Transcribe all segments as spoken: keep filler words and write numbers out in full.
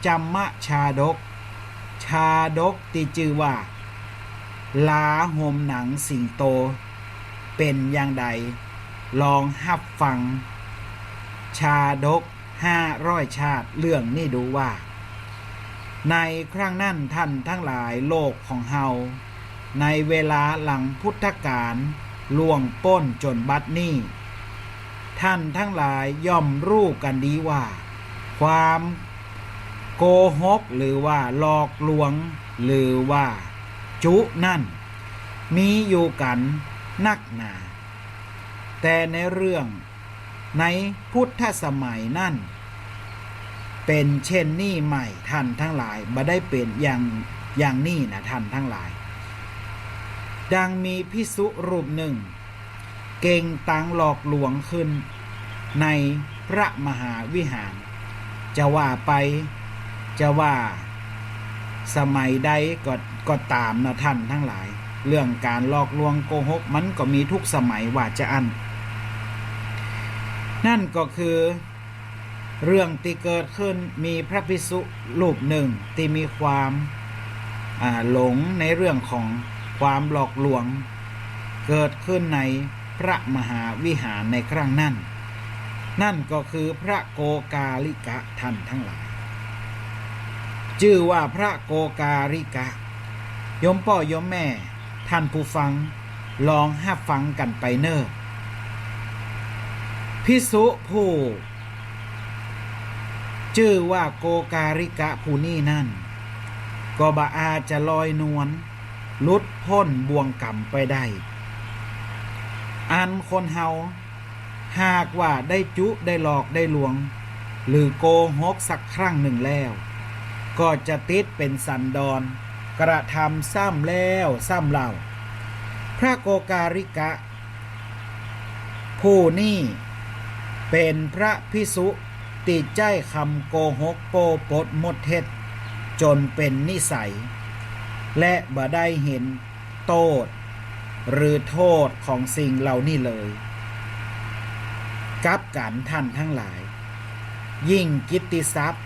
จำมะชาดก ชาดกตี้จื้อว่า หลาห่มหนังสิงโต เป๋นอย่างใด ลองฮับฟัง ชาดกห้าร้อยชาติ เรื่องนี้ดูว่า ในครั้งนั้นท่านทั้งหลาย โลกของเฮา ในเวลาหลังพุทธกาลล่วงป๊นจ๋นบัดนี้ ท่านทั้งหลายย่อมฮู้กั๋นดีว่า ความโกหก หรือว่าหลอกลวง หรือว่าจุ๊นั้น มีอยู่กั๋นนักหนา แต่ในเรื่อง ในพุทธสมัยนั้น เป๋นเช่นนี้ใหม่ ท่านทั้งหลาย บ่ได้เป๋นอย่าง อย่างนี้นะ ท่านทั้งหลาย ดังมีภิกษุรูปนึ่ง เก่งตังหลอกลวงขึ้นในพระมหาวิหาร จะว่าไป จะว่าสมัยใดก็ ก็ต๋ามนะท่านทั้งหลาย เรื่องก๋านหลอกลวงโกหกมันก็มีทุกสมัยว่าจะอั้น นั่นก็คือเรื่องตี้เกิดขึ้น มีพระภิกษุรูปนึ่งตี้มีความ อ่า หลงในเรื่องของความหลอกลวง เกิดขึ้นในพระมหาวิหารในครั้งนั้น นั่นก็คือพระโกกาลิกะ ท่านทั้งหลาย จื้อว่าพระโกกาลิกะ โยมป้อโยมแม่ ท่านผู้ฟัง ลองฮับฟังกั๋นไปเน่อ ภิกษุผู้ จื้อว่าโกกาลิกะผู้นี้นั้น ก็บ่อาจจะลอยนวล หลุดป๊นบ่วงก๋รรมไปได้ อันคนเฮา หากว่าได้จุ๊ได้หลอกได้ลวง หรือโกหกสักครั้งนึ่งแล้ว ก็จะติดเป๋นสันดอน กระทำซ้ำแล้วซ้ำเล่า พระโกกาลิกะ ผู้นี้เป๋นพระภิกษุตี้ใจ๊กำโกหกโป้ปดมดเท็จจ๋นเป๋นนิสัย และบ่ได้หันโต้ษหรือโต้ษของสิ่งเหล่านี้เลย กลับกั๋นท่านทั้งหลาย ยิ่งกิตติศัพท์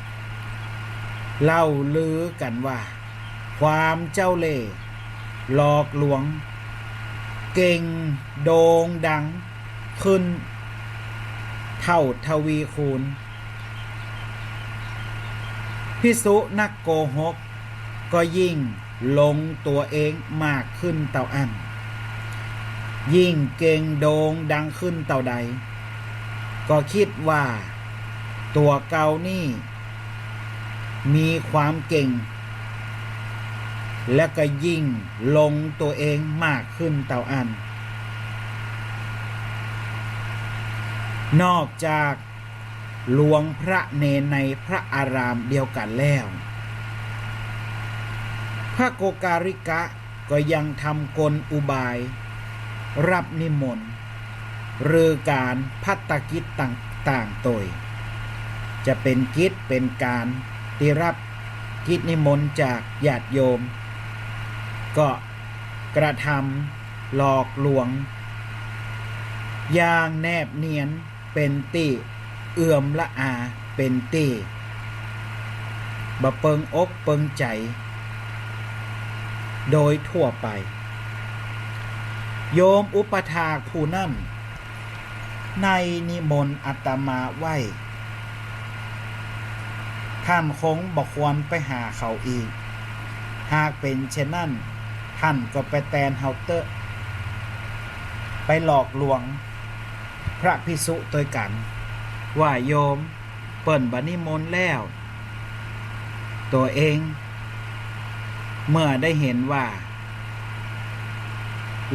เล่าลือกั๋นว่า ความเจ้าเล่ห์ หลอกลวง เก่งโด่งดังขึ้นเต้าทวีคูณ ภิกษุนักโกหกก็ยิ่งหลงตั๋วเองมากขึ้นเต้าอั้น ยิ่งเก่งโด่งดังขึ้นเต้าใด ก็กึ๊ดว่าตั๋วเก่านี้ มีความเก่ง และก็ยิ่งหลงตั๋วเองมากขึ้นเต้าอั้น นอกจากหลวงพระเณรในพระอารามเดียวกั๋นแล้ว พระโกกาลิกะ ก็ยังทำกลอุบาย ฮับนิมนต์ หรือก๋านภัตตกิจต่างๆ ตวย จะเป๋นกิจเป๋นก๋านตี้ฮับกิจนิมนต์จากญาติโยม ก็กระทำหลอกลวง อย่างแนบเนียน เป๋นตี้เอือมละอา เป๋นตี้บ่เปิงอกเปิงใจ๋ โดยทั่วไป โยมอุปัฏฐากผู้นั้น ได้นิมนต์อาตมาไว้ ท่านคงบ่ควรไปหาเขาอีก หากเป๋นเช่นนั้น ท่านก็ไปแตนเฮาเต๊อะ ไปหลอกลวง พระภิกษุตวยกั๋น ว่าโยมเปิ้นบ่นิมนต์แล้ว ตั๋วเองเมื่อได้หันว่า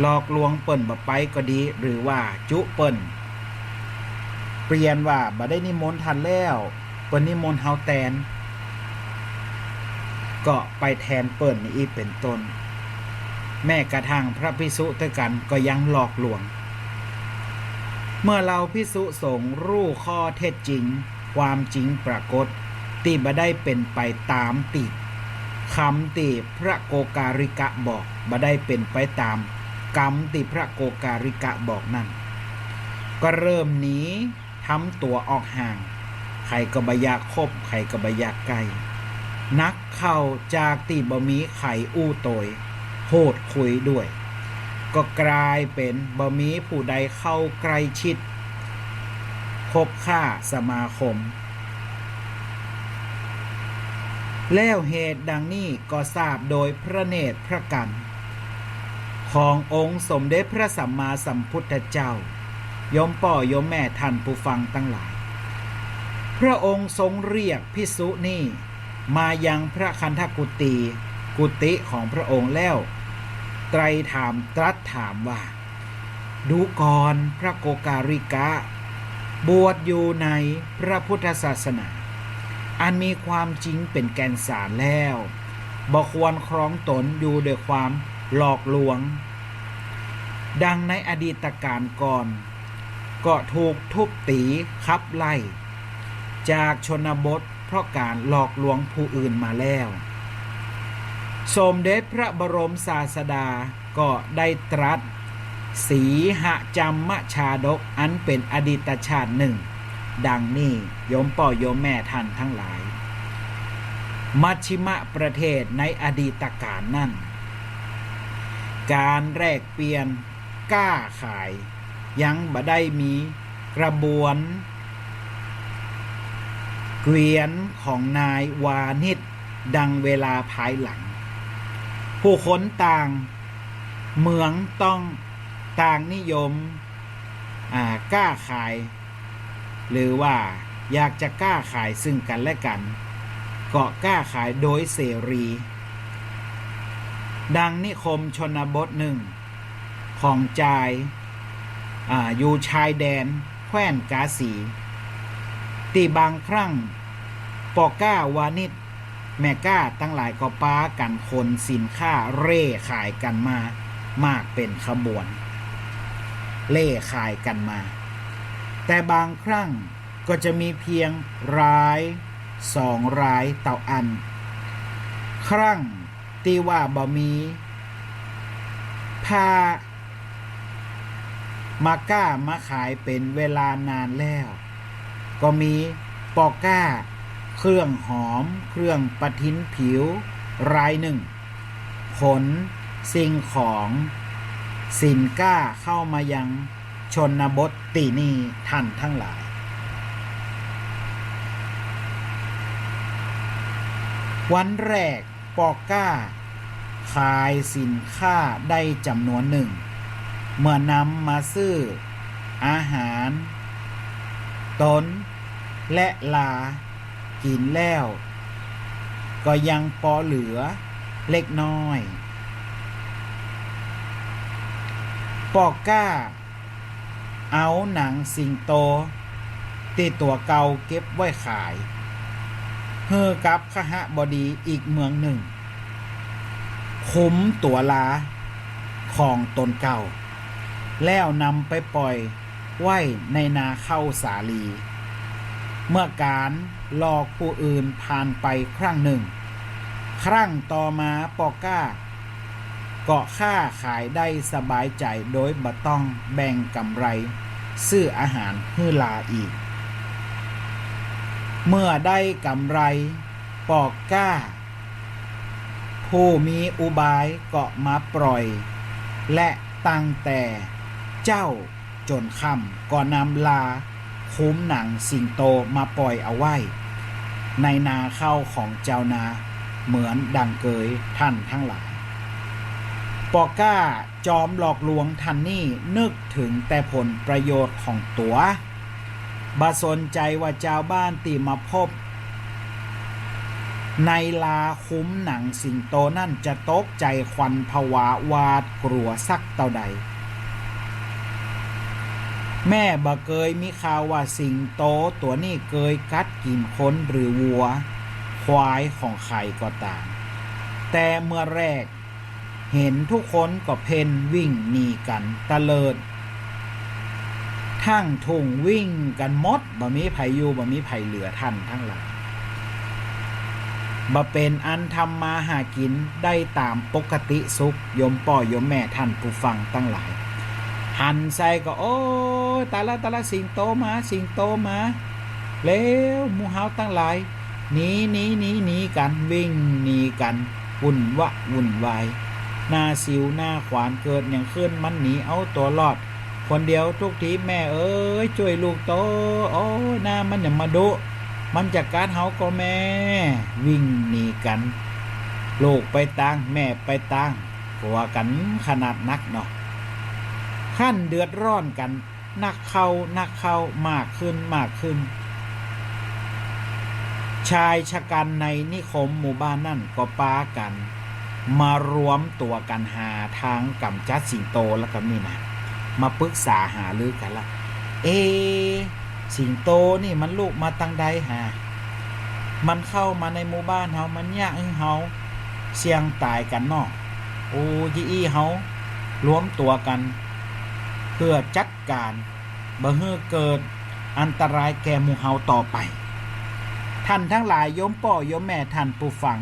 หลอกลวงเปิ้นบ่ไปก็ดี หรือว่าจุเปิ้น เปลี่ยนว่าบ่ได้นิมนต์ท่านแล้ว เปิ้นนิมนต์เฮาแตน ก็ไปแตนเปิ้นนี้อีกเป๋นต้น แม้กระทั่งพระภิกษุตวยกั๋นก็ยังหลอกลวง เมื่อเหล่าภิกษุสงฆ์ฮู้ข้อเท็จจริง ความจริงปรากฏ ตี้บ่ได้เป๋นไปต๋ามตี้กำตี้พระโกกาลิกะบอก บ่ได้เป๋นไปต๋ามกำตี้พระโกกาลิกะบอกนั้น ก็เริ่มหนี ทำตั๋วออกห่าง ใผก็บ่อยากคบ ใผก็บ่อยากใก้ หนักเข้าจากตี้บ่มีใผอู้โตย พูดคุยด้วย ก็กลายเป๋นบ่มีผู้ใดเข้าใก้ชิด คบค้าสมาคม แล้วเหตุดังนี้ก็ทราบโดยพระเนตรพระกัณฑ์ ขององค์สมเด็จพระสัมมาสัมพุทธเจ้า โยมป้อโยมแม่ท่านผู้ฟังตังหลาย พระองค์ทรงเรียกภิกษุนี้มายังพระคันธกุฏิ กุฏิของพระองค์แล้ว ไตร่ถามตรัสถามว่า ดูก่อนพระโกกาลิกะ บวชอยู่ในพระพุทธศาสนา อันมีความจริงเป๋นแก่นสารแล้ว บ่ควรครองตนอยู่ด้วยความหลอกลวง ดังในอดีตกาลก่อน ก็ถูกทุบตี๋ขับไล่จากชนบทเพราะการหลอกลวงผู้อื่นมาแล้ว สมเด็จพระบรมศาสดา ก็ได้ตรัสสีหจัมมชาดกอันเป๋นอดีตชาติหนึ่ง ดังนี้ โยมป้อโยมแม่ท่านทั้งหลาย มัชชิมประเทศในอดีตกาลนั้น การแลกเปลี่ยนก้าขายยังบ่ได้มีกระบวนเกวียนของนายวานิชดังเวลาภายหลัง ผู้คนต่างเมืองต้องต่างนิยม อ่า ก้าขาย หรือว่าอยากจะก้าขายซึ่งกั๋นและกั๋น ก็ก้าขายโดยเสรี ดังนิคมชนบทหนึ่งของจาย อ่า อยู่ชายแดนแคว้นกาสี ตี้บางครั้งป้อก้าวานิช แม่ก้าตังหลายก็ปากั๋นขนสินค้าเร่ขายกั๋นมามากเป๋นขบวน เร่ขายกั๋นมา แต่บางครั้งก็จะมีเพียงรายสองรายเต้าอั้น ครั้งตี้ว่าบ่มีผ้า มาก้ามาขายเป๋นเวลานานแล้ว ก็มีป้อก้าเครื่องหอมเครื่องประทินผิวรายหนึ่ง ขนสิ่งของสินค้าเข้ามายังชนบทตี้นี่ท่านทั้งหลาย วันแรก ป้อก้าขายสินค้าได้จ๋ำนวนหนึ่ง เมื่อนำมาซื้ออาหารตนและลากิ๋นแล้ว ก็ยังปอเหลือเล็กน้อย ป้อก้า เอาหนังสิงโตตี้ตั๋วเก่าเก็บไว้ขาย หื้อกับคหบดีอีกเมืองหนึ่ง ขุมตั๋วลาของต๋นเก่า แล้วนำไปป่อยไว้ในนาข้าวสาลี เมื่อก๋านหลอกผู้อื่นผ่านไปครั้งหนึ่ง ครั้งต่อมาป้อก้า ก็ค้าขายได้สบายใจ๋โดยบ่ต้องแบ่งก๋ำไรซื้ออาหารหื้อลาอีก เมื่อได้ก๋ำไร ป้อก้าผู้มีอุบายก็มาป่อย และตั้งแต่เจ๊าจ๋นค่ำก็นำลา ขุมหนังสิงโตมาป่อยเอาไว้ในนาข้าวของจาวนาเหมือนดังเกยท่านทั้งหลาย ป้อก้าจอมหลอกลวงท่านนี้นึกเถิงแต่ผลประโยชน์ของตั๋ว บ่สนใจ๋ว่าจาวบ้านตี้มาพบในลาขุมหนังสิงโตนั้นจะตกใจ๋ขวัญผวาหวาดกลัวสักเต้าใด แม้บ่เกยมีข่าวว่าสิงโตตั๋วนี้เกยกัดกิ๋นคนหรือวัวควายของใผก็ต๋าม แต่เมื่อแรกเห็นทุกคนก็เพ่นวิ่งหนีกั๋นตะเลิด ทั้งทุ่งวิ่งกั๋นหมด บ่มีใผอยู่ บ่มีใผเหลือท่านทั้งหลาย บ่เป๋นอันทำมาหากิ๋นได้ต๋ามปกติสุข โยมป้อโยมแม่ท่านผู้ฟังตังหลาย หันใส่ก็ โอ้ย ต๋ายละ ต๋ายละ สิงโตมา สิงโตมา แล้วหมู่เฮาตังหลาย หนี หนี หนี หนีกั๋น วิ่งหนีกั๋น วุ่นวะวุ่นวาย หน้าสิวหน้าขวาน เกิดหยังขึ้นมันหนีเอาตั๋วรอดคนเดียวทุกที แม่เอ๋ย จ้วยลูกโต โอ้ย หน้ามันอย่ามาดุ มันจะกัดเฮาก่อแม่ วิ่งหนีกั๋น ลูกไปตาง แม่ไปตาง กั๋วกั๋นขนาดนักเนาะ คันเดือดร้อนกั๋น นักเข้า นักเข้า มากขึ้น มากขึ้น ชายชะกัญในนิคมหมู่บ้านนั้นก็ปากั๋นมารวมตั๋วกั๋นหาตางก๋ำจัดสิงโตแล้วก็นี่นะ มาปึกษาหารือกั๋นละ เอ สิงโตนี่มันลุมาตางใดหา มันเข้ามาในหมู่บ้านเฮา มันเยียะหื้อเฮาเสี่ยงต๋ายกั๋นเนาะ โอ้ ยี่อี้ เฮารวมตั๋วกั๋น เพื่อจัดก๋านบ่หื้อเกิดอันตรายแก่หมู่เฮาต่อไป ท่านตังหลาย โยมป้อโยมแม่ ท่านผู้ฟัง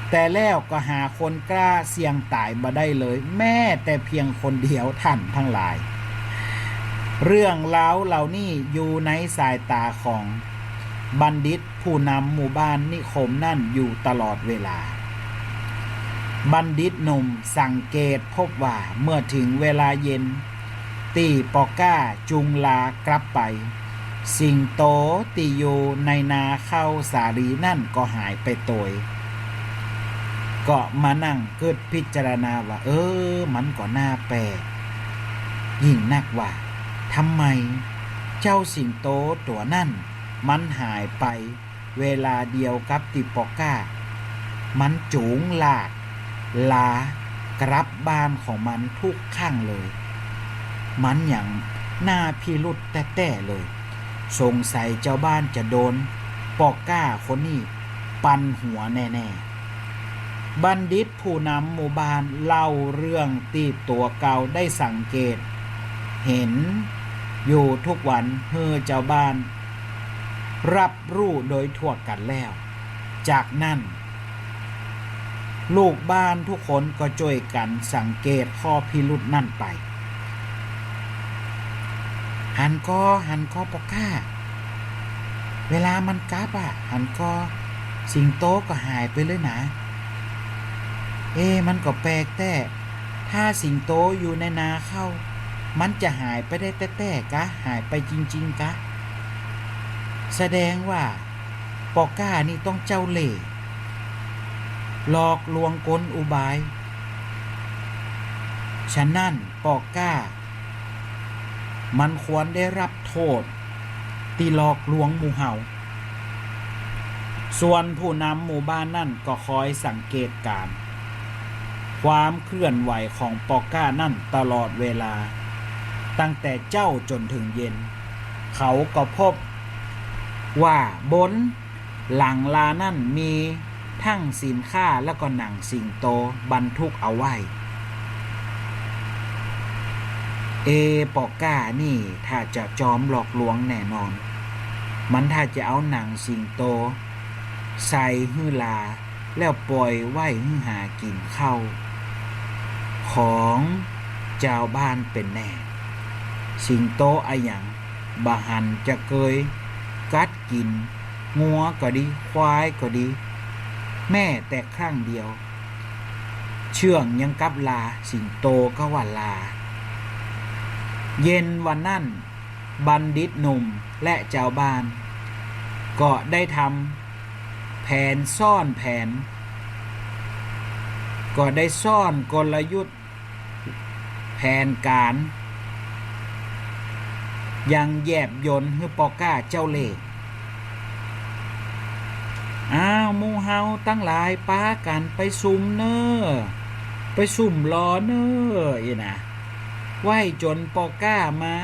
แต่แล้วก็หาคนกล้าเสี่ยงต๋ายบ่ได้เลย แม้แต่เพียงคนเดียว ท่านตังหลาย เรื่องราวเหล่านี้อยู่ในสายต๋าของบัณฑิตผู้นำหมู่บ้านนิคมนั่นอยู่ตลอดเวลา บัณฑิตหนุ่มสังเกตพบว่าเมื่อถึงเวลาเย็น ตี้ปอก้าจุงลากลับไป สิงโตตี้อยู่ในนาข้าวสาลีนั่นก็หายไปโตย ก็มานั่งกึ๊ดพิจารณาว่า เออ มันก็น่าแปลกยิ่งนักว่า ทำไมเจ้าสิงโตตั๋วนั่นมันหายไป เวลาเดียวกับตี้ปอก้า มันจูงลากลากลับบ้านของมันทุกครั้งเลย มันหยังน่าพิรุธแต๊ๆ เลย สงสัยจาวบ้านจะโดนปอก้าคนนี้ปั่นหัวแน่ๆ บัณฑิตผู้นำหมู่บ้านเล่าเรื่องตี้ตั๋วเก่าได้สังเกตเห็นอยู่ทุกวันหื้อจาวบ้าน ฮับฮู้โดยทั่วกั๋นแล้ว จากนั้น ลูกบ้านทุกคนก็จ้วยกั๋นสังเกตข้อพิรุธนั่นไป หันก่อ หันก่อปอก้า เวลามันกลับอะ หันก่อ สิงโตก็หายไปเลยนะ เอ มันก็แปลกแต๊ ถ้าสิงโตอยู่ในนาข้าว มันจะหายไปได้แต๊ๆ กา หายไปจริงๆ กา แสดงว่าปอก้านี่ต้องเจ้าเล่ห์ หลอกลวงกลอุบาย ฉะนั้นปอก้า มันควรได้ฮับโต้ษตี้หลอกลวงหมู่เฮา ส่วนผู้นำหมู่บ้านนั่นก็คอยสังเกตก๋าน ความเคลื่อนไหวของปอก้านั่นตลอดเวลา ตั้งแต่เจ๊าจ๋นเถิงเย็น เขาก็พบว่าบนหลังลานั่นมีตึงสินค้าแล้วก็หนังสิงโตบรรทุกเอาไว้ เอ ปอก้านี่ถ้าจะจอมหลอกลวงแน่นอน มันถ้าจะเอาหนังสิงโตใส่หื้อลา แล้วป่อยไว้หื้อหากิ๋นข้าวของจาวบ้านเป๋นแน่ สิงโตอะหยังบ่หันจะเกยกัดกิ๋นงัวก็ดี ควายก็ดี แม้แต่ครั้งเดียว เชื่องยังกับลา สิงโตก็ว่าลา เย็นวันนั้น บัณฑิตหนุ่มและจาวบ้าน ก็ได้ทำแผนซ่อนแผน ก็ได้ซ่อนกลยุทธ์แผนก๋าน อย่างแยบยลหื้อปอก้าเจ้าเล่ห์ อ้าว หมู่เฮาตังหลายปากั๋นไปซุ่มเน่อ ไปซุ่มรอเน่อ อี้นะ ไว้จ๋นปอก้ามา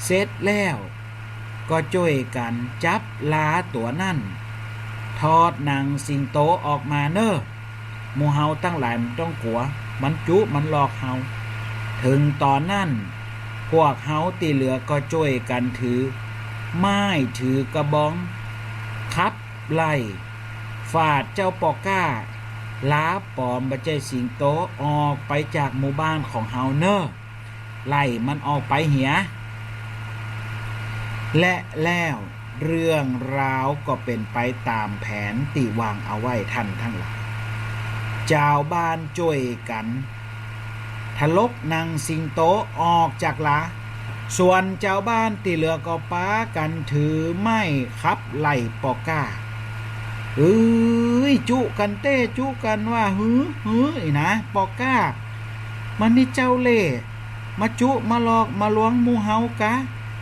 เสร็จแล้ว ก็จ้วยกั๋นจับลาตั๋วนั้น ถอดหนังสิงโตออกมาเน่อ หมู่เฮาตังหลายบ่ต้องกั๋ว มันจุมันหลอกเฮา เถิงต๋อนนั้น พวกเฮาตี้เหลือก็จ้วยกั๋นถือไม้ถือกระบอง ขับไล่ฟาดเจ้าปอก้าลาป๋อมบ่ใจ้สิงโตออกไปจากหมู่บ้านของเฮาเน่อ ไล่มันออกไปเหีย และแล้ว เรื่องราวก็เป๋นไปต๋ามแผนตี้วางเอาไว้ ท่านตังหลาย จาวบ้านจ้วยกั๋นถลกหนังสิงโตออกจากหลา ส่วนจาวบ้านตี้เหลือก็ปากั๋นถือไม้ขับไล่ป้อก้า เอ้ย จุกั๋นเต๊ะจุกั๋นว่า หือ หือ อี้นะ ป้อก้า มันมีเจ้าเล่ห์มาจุมาหลอกมาลวงหมู่เฮากา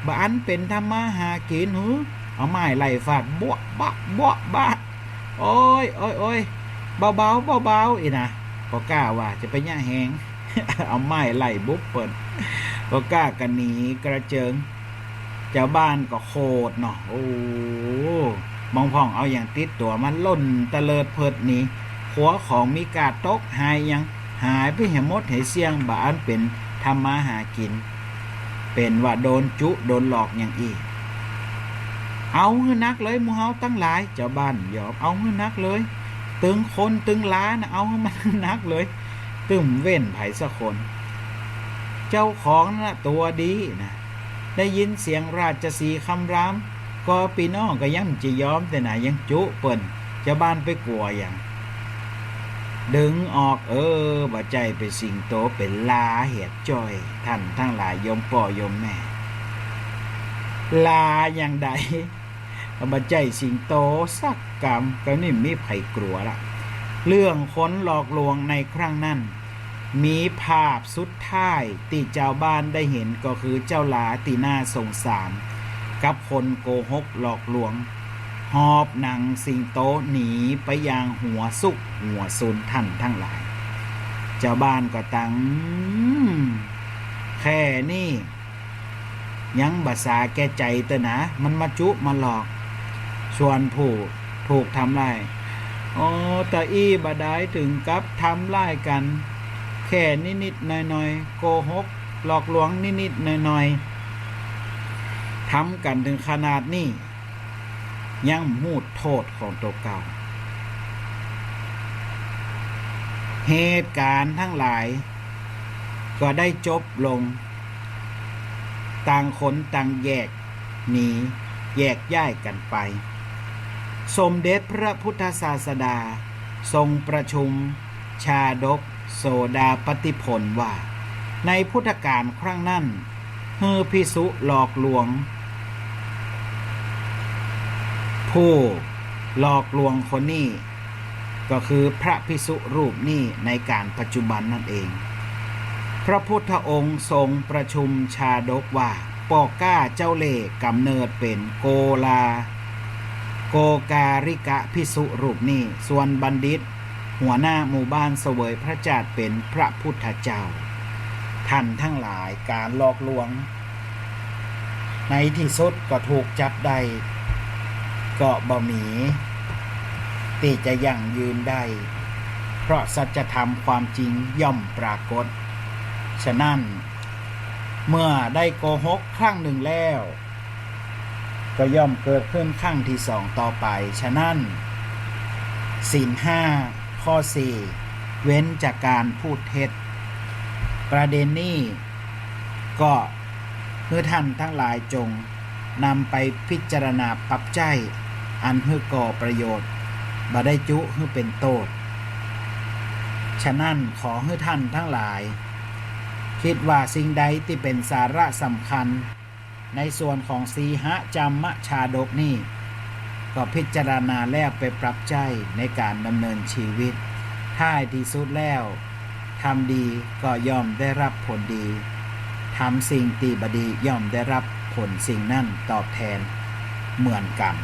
บ่อันเป๋นทำมาหากิ๋นหือ เอาไม้ไล่ฟาด บั๊วะบะ บั๊วะบะ โอ๊ย โอ๊ย โอ๊ย เบาๆ เบาๆ อี้นะ ป้อก้าว่า จะไปเยียะแฮง เอาไม้ไล่บุบเปิ้น ป้อก้าก็หนีกระเจิง จาวบ้านก็โขดเนาะ โอ้ บางพ่องเอาหยังติดตั๋วมาล่นเตลิดเพิดหนี ขัวของมีก้าตกหายหยัง หายไปเหียหมดเหียเสี้ยง บ่อันเป๋นทำมาหากิ๋น เป๋นว่าโดนจุโดนหลอกหยังอี้ เอาหื้อหนักเลยหมู่เฮาตังหลาย จาวบ้านยอม เอาหื้อหนักเลย ตึงคนตึงหลานะ เอาหื้อมันหนักเลย ตึ้มเว้นใผสักคน เจ้าของนะตั๋วดีนะ ได้ยินเสียงราชสีห์คำราม ก็ปี้น้องก็ยังจะยอมแต๊นะ ยังจุเปิ้น จาวบ้านไปกั๋วหยัง ดึงออก เออ บ่ใจ้เป๋นสิงโต เป๋นลาเหียดจ้อย ท่านตังหลาย โยมป้อโยมแม่ ลาอย่างใด บ่ใจ้สิงโตสักกำ ก็นี่มีใผกั๋วละ เรื่องคนหลอกลวงในครั้งนั้น มีภาพสุดท้ายตี้จาวบ้านได้เห็นก็คือเจ้าลาตี้น่าสงสาร กับคนโกหกหลอกลวง หอบหนังสิงโตหนีไปอย่างหัวซุกหัวซุน ท่านตังหลาย จาวบ้านก็ตัง แค่นี้ ยังบ่สาแก่ใจ๋เต๊อะนะ มันมาจุมาหลอก ส่วนผู้ถูกทำร้าย อ๋อ ตะอี้บ่ดายถึงกับทำร้ายกั๋น แค่นิดๆ หน่อยๆ โกหกหลอกลวงนิดๆ หน่อยๆ ทำกั๋นถึงขนาดนี้ ยังบ่ฮู้โต้ษของตั๋วเก่า เหตุก๋ารณ์ตังหลายก็ได้จบลง ต่างคนต่างแยกหนี แยกย้ายกั๋นไป สมเด็จพระพุทธศาสดาทรงประชุมชาดกโสดาปัตติผลว่า ในพุทธกาลครั้งนั้น หื้อภิกษุหลอกลวง ผู้หลอกลวงคนนี้ ก็คือพระภิกษุรูปนี้ในก๋าลปัจจุบันนั่นเอง พระพุทธองค์ทรงประชุมชาดกว่า ป้อก้าเจ้าเล่ห์ก๋ำเนิดเป๋นโกลา โกกาลิกะภิกษุรูปนี้ ส่วนบัณฑิต หัวหน้าหมู่บ้านเสวยพระจาติเป๋นพระพุทธเจ้า ท่านตังหลาย ก๋านหลอกลวง ในตี้สุดก็ถูกจับได้ ก็บ่มีตี้จะยั่งยืนได้ เพราะสัจธรรมความจริงย่อมปรากฏ ฉะนั้น เมื่อได้โกหกครั้งนึ่งแล้ว ก็ย่อมเกิดขึ้นครั้งตี้สองต่อไป ฉะนั้น ศีลห้า ข้อสี่ เว้นจากก๋านพูดเท็จ ประเด็นนี้ก็หื้อท่านตังหลายจงนำไปพิจารณาปรับใจ๊ อันหื้อก่อประโยชน์ บ่ได้จุหื้อเป๋นโต้ษ ฉะนั้นขอหื้อท่านตังหลาย กึ๊ดว่าสิ่งใดตี้เป๋นสาระสำคัญ ในส่วนของสีหจัมมชาดกนี้ ก็พิจารณาแล้วไปปรับใจ๊ในก๋านดำเนินชีวิต ท้ายตี้สุดแล้ว ทำดีก็ย่อมได้รับผลดี ทำสิ่งตี้บ่ดีย่อมได้รับผลสิ่งนั้นตอบแทนเหมือนกั๋น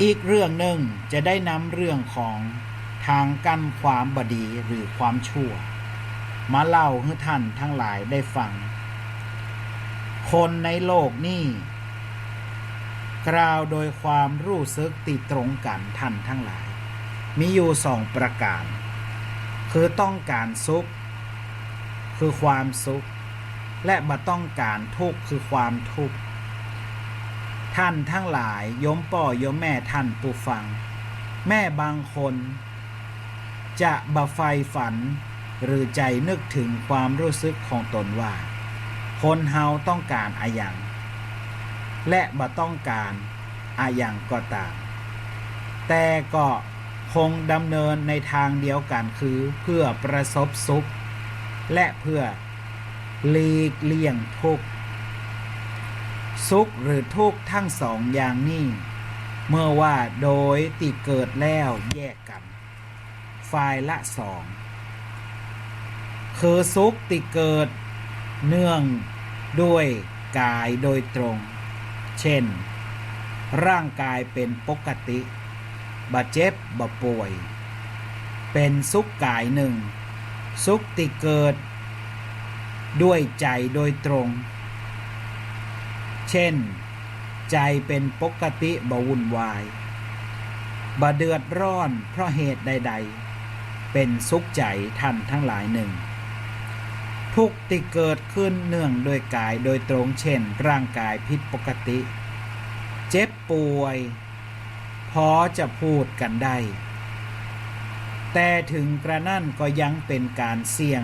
อีกเรื่องนึ่งจะได้นำเรื่องของ ทางกั้นความบ่ดีหรือความชั่ว มาเล่าหื้อท่านตังหลายได้ฟัง คนในโลกนี้ กล่าวโดยความรู้สึกตี้ตรงกั๋น ท่านตังหลาย มีอยู่สองประก๋าน คือต้องก๋านสุข คือความสุข และบ่ต้องก๋านทุกข์ คือความทุกข์ ท่านตังหลาย โยมป้อโยมแม่ท่านผู้ฟัง แม่บางคน จะบ่ใฝ่ฝัน หรือใจ๋นึกเถิงความรู้สึกของตนว่า คนเฮาต้องก๋านอะหยัง และบ่ต้องก๋านอะหยังก็ต๋าม แต่ก็คงดำเนินในตางเดียวกั๋น คือเพื่อประสบสุข และเพื่อหลีกเลี่ยงทุกข์ สุขหรือทุกข์ตังสองอย่างนี้ เมื่อว่าโดยตี้เกิดแล้วแยกกั๋น ฝ่ายละสอง คือสุขตี้เกิดเนื่องด้วยก๋ายโดยตรง เช่น ร่างก๋ายเป๋นปกติ บ่เจ็บบ่ป่วย เป๋นสุขก๋ายนึ่ง สุขตี้เกิดด้วยใจ๋โดยตรง เช่น ใจ๋เป๋นปกติบ่วุ่นวาย บ่เดือดร้อนเพราะเหตุใดๆ เป๋นสุขใจ๋ท่านตังหลายนึ่ง ทุกข์ตี้เกิดขึ้นเนื่องด้วยก๋ายโดยตรง เช่น ร่างก๋ายผิดปกติ เจ็บป่วย พอจะพูดกั๋นได้ แต่ถึงกระนั้นก็ยังเป๋นก๋านเสี่ยง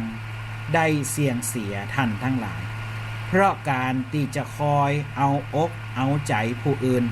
ได้เสี่ยงเสียท่านตังหลาย เพราะก๋านตี้จะคอยเอาอกเอาใจ๋ผู้อื่น